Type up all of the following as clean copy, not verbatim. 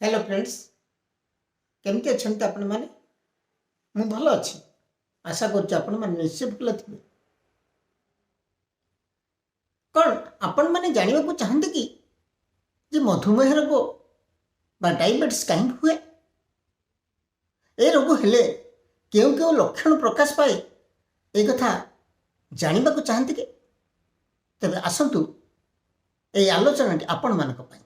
Hello friends, କେମିତି ଅଛନ୍ତି ଆପଣମାନେ? ମୁଁ ଭଲ ଅଛି। ଆଶା କରୁଛି ଆପଣମାନେ ନିଶ୍ଚୟ ଭଲ ଥିବେ। କ'ଣ ଆପଣମାନେ ଜାଣିବାକୁ ଚାହାନ୍ତି କି ଯେ ମଧୁମେହ ରୋଗ ବା ଡାଇବେଟିସ୍ କାହିଁକି ହୁଏ? ଏ ରୋଗ ହେଲେ କେଉଁ କେଉଁ ଲକ୍ଷଣ ପ୍ରକାଶ ପାଏ, ଏ କଥା ଜାଣିବାକୁ ଚାହାନ୍ତି କି? ତେବେ ଆସନ୍ତୁ, ଏଇ ଆଲୋଚନାଟି ଆପଣମାନଙ୍କ ପାଇଁ।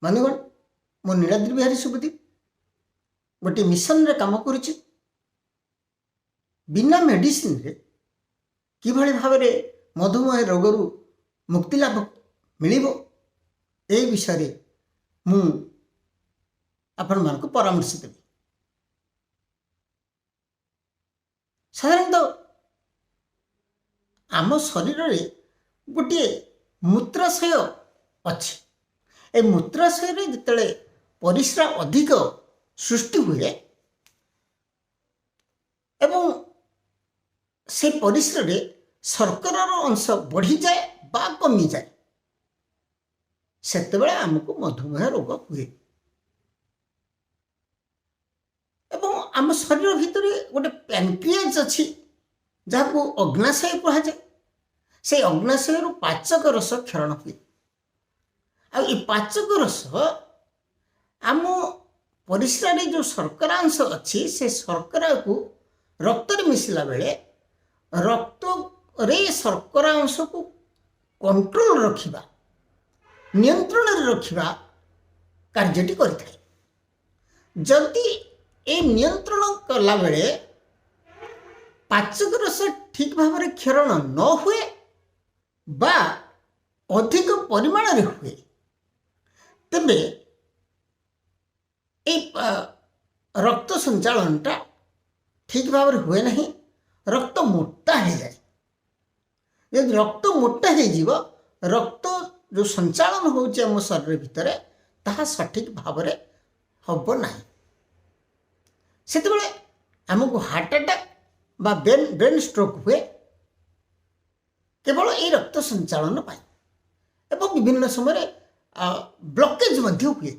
ବନ୍ଧୁଗଣ, ମୁଁ ନୀଳାଦ୍ରି ବିହାରୀ ସୁବୁଦ୍ଧି ଗୋଟିଏ ମିଶନରେ କାମ କରୁଛି। ବିନା ମେଡ଼ିସିନରେ କିଭଳି ଭାବରେ ମଧୁମେହ ରୋଗରୁ ମୁକ୍ତି ଲାଭ ମିଳିବ, ଏହି ବିଷୟରେ ମୁଁ ଆପଣମାନଙ୍କୁ ପରାମର୍ଶ ଦେବି। ସାଧାରଣତଃ ଆମ ଶରୀରରେ ଗୋଟିଏ ମୂତ୍ରାଶୟ ଅଛି। ଏ ମୂତ୍ରାଶୟରେ ଯେତେବେଳେ ପରିସ୍ରା ଅଧିକ ସୃଷ୍ଟି ହୁଏ ଏବଂ ସେ ପରିସ୍ରାରେ ଶର୍କରାର ଅଂଶ ବଢ଼ିଯାଏ ବା କମିଯାଏ, ସେତେବେଳେ ଆମକୁ ମଧୁମେହ ରୋଗ ହୁଏ। ଏବଂ ଆମ ଶରୀର ଭିତରେ ଗୋଟେ ପ୍ୟାନକ୍ରିଆଜ ଅଛି, ଯାହାକୁ ଅଗ୍ନାଶୟ କୁହାଯାଏ। ସେଇ ଅଗ୍ନାଶୟରୁ ପାଚକ ରସ କ୍ଷରଣ ହୁଏ। ଆଉ ଏ ପାଚକ ରସ ଆମ ପରିସ୍ରାରେ ଯେଉଁ ଶର୍କରା ଅଂଶ ଅଛି, ସେ ଶର୍କରାକୁ ରକ୍ତରେ ମିଶିଲା ବେଳେ ରକ୍ତରେ ଶର୍କରା ଅଂଶକୁ କଣ୍ଟ୍ରୋଲ ରଖିବା, ନିୟନ୍ତ୍ରଣରେ ରଖିବା କାର୍ଯ୍ୟଟି କରିଥାଏ। ଯଦି ଏ ନିୟନ୍ତ୍ରଣ କଲାବେଳେ ପାଚକ ରସ ଠିକ୍ ଭାବରେ କ୍ଷରଣ ନ ହୁଏ ବା ଅଧିକ ପରିମାଣରେ ହୁଏ, ତେବେ ଏଇ ରକ୍ତ ସଞ୍ଚାଳନଟା ଠିକ୍ ଭାବରେ ହୁଏ ନାହିଁ, ରକ୍ତ ମୋଟା ହେଇଯାଏ। ଯଦି ରକ୍ତ ମୋଟା ହେଇଯିବ, ରକ୍ତ ଯେଉଁ ସଞ୍ଚାଳନ ହେଉଛି ଆମ ଶରୀର ଭିତରେ, ତାହା ସଠିକ୍ ଭାବରେ ହେବ ନାହିଁ। ସେତେବେଳେ ଆମକୁ ହାର୍ଟ ଆଟାକ୍ ବା ବ୍ରେନ୍ ଷ୍ଟ୍ରୋକ୍ ହୁଏ, କେବଳ ଏଇ ରକ୍ତ ସଞ୍ଚାଳନ ପାଇଁ। ଏବଂ ବିଭିନ୍ନ ସମୟରେ ବ୍ଲକେଜ୍ ମଧ୍ୟ ହୁଏ।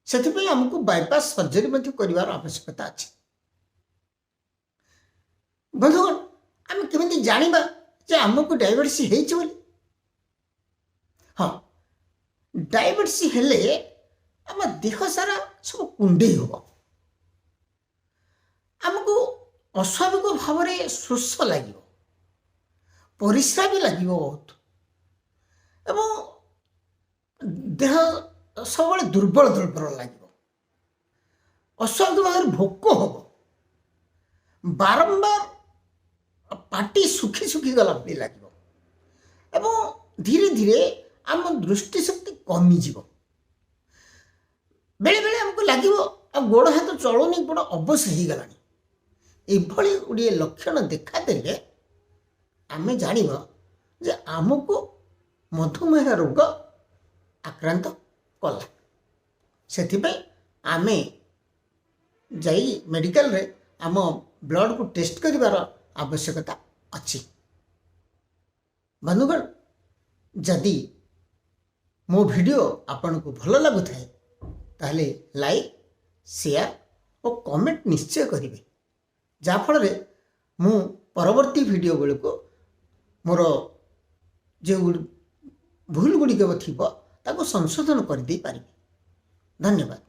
ସେଥିପାଇଁ ଆମକୁ ବାଇପାସ୍ ସର୍ଜରୀ ମଧ୍ୟ କରିବାର ଆବଶ୍ୟକତା ଅଛି। ବନ୍ଧୁଗଣ, ଆମେ କେମିତି ଜାଣିବା ଯେ ଆମକୁ ଡାଇବେଟିସ୍ ହେଇଛି ବୋଲି? ହଁ, ଡାଇବେଟିସ୍ ହେଲେ ଆମ ଦେହ ସାରା ସବୁ କୁଣ୍ଡେଇ ହେବ, ଆମକୁ ଅସ୍ୱାଭାବିକ ଭାବରେ ଶୋଷ ଲାଗିବ, ପରିସ୍ରା ବି ଲାଗିବ ବହୁତ ଏବଂ ଦେହ ସବୁବେଳେ ଦୁର୍ବଳ ଦୁର୍ବଳ ଲାଗିବ, ଅସ୍ୱାଭାବିକ ଭାବରେ ଭୋକ ହେବ, ବାରମ୍ବାର ପାଟି ଶୁଖି ଶୁଖି ଗଲା ଭଳି ଲାଗିବ ଏବଂ ଧୀରେ ଧୀରେ ଆମ ଦୃଷ୍ଟିଶକ୍ତି କମିଯିବ। ବେଳେବେଳେ ଆମକୁ ଲାଗିବ ଆଉ ଗୋଡ଼ ହାତ ଚଳୁନି, ବଡ଼ ଅବଶ ହେଇଗଲାଣି। ଏଭଳି ଗୁଡ଼ିଏ ଲକ୍ଷଣ ଦେଖାଦେଲେ ଆମେ ଜାଣିବା ଯେ ଆମକୁ ମଧୁମେହ ରୋଗ ଆକ୍ରାନ୍ତ କଲା। ସେଥିପାଇଁ ଆମେ ଯାଇ ମେଡ଼ିକାଲରେ ଆମ ବ୍ଲଡ଼କୁ ଟେଷ୍ଟ କରିବାର ଆବଶ୍ୟକତା ଅଛି। ବନ୍ଧୁଗଣ, ଯଦି ମୋ ଭିଡ଼ିଓ ଆପଣଙ୍କୁ ଭଲ ଲାଗୁଥାଏ, ତାହେଲେ ଲାଇକ୍, ସେୟାର ଓ କମେଣ୍ଟ ନିଶ୍ଚୟ କରିବେ, ଯାହାଫଳରେ ମୁଁ ପରବର୍ତ୍ତୀ ଭିଡ଼ିଓ ବେଳକୁ ମୋର ଯେଉଁ ଭୁଲ ଗୁଡ଼ିକ ଥିବ, ତାକୁ ସଂଶୋଧନ କରିଦେଇପାରିବି। ଧନ୍ୟବାଦ।